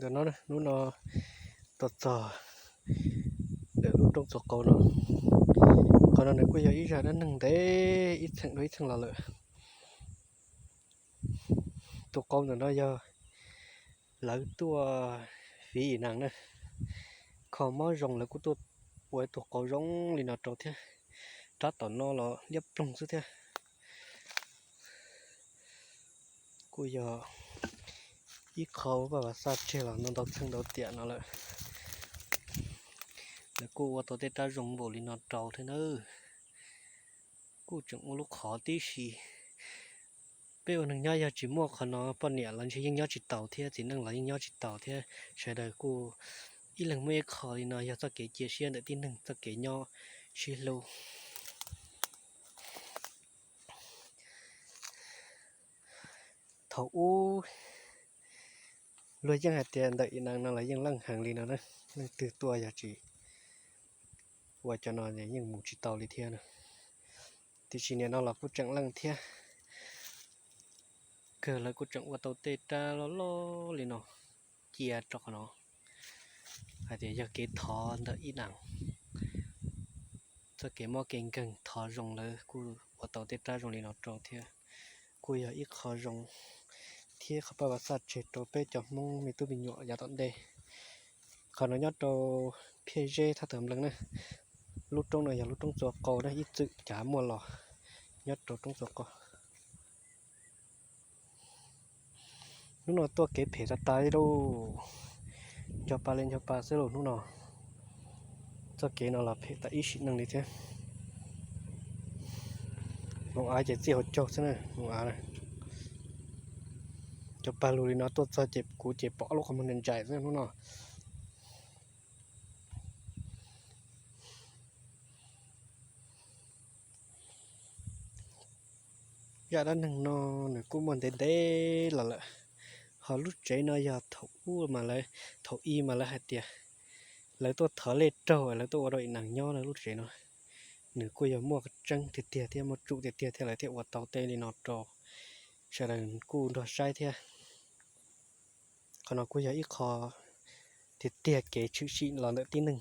Ntawm no, hnub no tuaj txog ntawm lub roob txua qau no. Qhov no nws kuj yog ib zaj dab neeg ntev ib txheej dua ib txheej los lawm. Tus qau ntawm no yog lawv tuaj fiv i nas na, kho mob zoo lawv kuj tuaj ua ib tug qau zoo li no rau thiab. Rab tom no los liab ploog xwb thiab. Kuj yog ib qho paj vas xaj tseg los ntau ntau txheej ntau tiam no lawm. Lawv kuj ua tau tej rab zoo npaum li no rau thiab nawb. Kuj tseem ua lub qhov tib si. Peb ua neeg nyob yog tsis muaj qhov no poj niam los ntshe yeej nyob tsis taus thiab, txiv neej los yeej nyob tsis taus thiab. Sawv daws kuj ib leeg muaj ib qho li no yog txoj kev cia siab ntawm tib neeg txoj kev nyob sib hlub. Thaum ub luag yeej hais tias ntawm i nas no los yeej leej heev li no na, leej twg tuaj yog tsis ua cov no yeej mus tsis tau li thiab no. Tiam sis nim no los kuj tseem leej thiab. Kawg lawv kuj tseem ua tau tej rab loj loj li no cia rau qhov no, hais tias yog kev thov ntawm i nas, txoj kev mob kev nkeeg thov zoo lawv kuj ua tau tej rab zoo li no rau thiab. Kuj yog ib qho zoo thiab qhov paj vas xaj tseg rau peb cov Hmoob me tub me nyuam yav tom ntej. Qhov no nyob rau Phiaj Zeb thaj tawm nplees na. Lub roob no yog lub roob txua qau na, ib txwm cav muaj los nyob rau roob txua qau. Hnub no tuaj kev phem tas tas li lauj. Ncho pa li ncho pa xwb lauj hnub no. Txoj kev no los phem tas ib sim neej li thiab. Hmoov av ces txij hauv caug xwb na, hmoov av na. Cov pag lug li no tuaj txog ces kuv ces pom ob lub qhov muag ntsais xwb hnub no. Zaj dab neeg no nws kuj muaj ntev ntev los lawm. Ho lub tsev no yog thaum ub mas lawv, thaum i mas lawv hais tias lawv tuaj thov lej raug lawv tuaj ua rau i nas nyob na lub tsev no. Nws kuj yog muaj tseeb tiag tiag thiab muaj tsum tiag tiag thiab lawv thiaj ua tau tej li no rau sawv daws kuj nrog saib thiab. Qhov no kuj yog ib qho tiag tiag kev tshwm sim los ntawm tib neeg.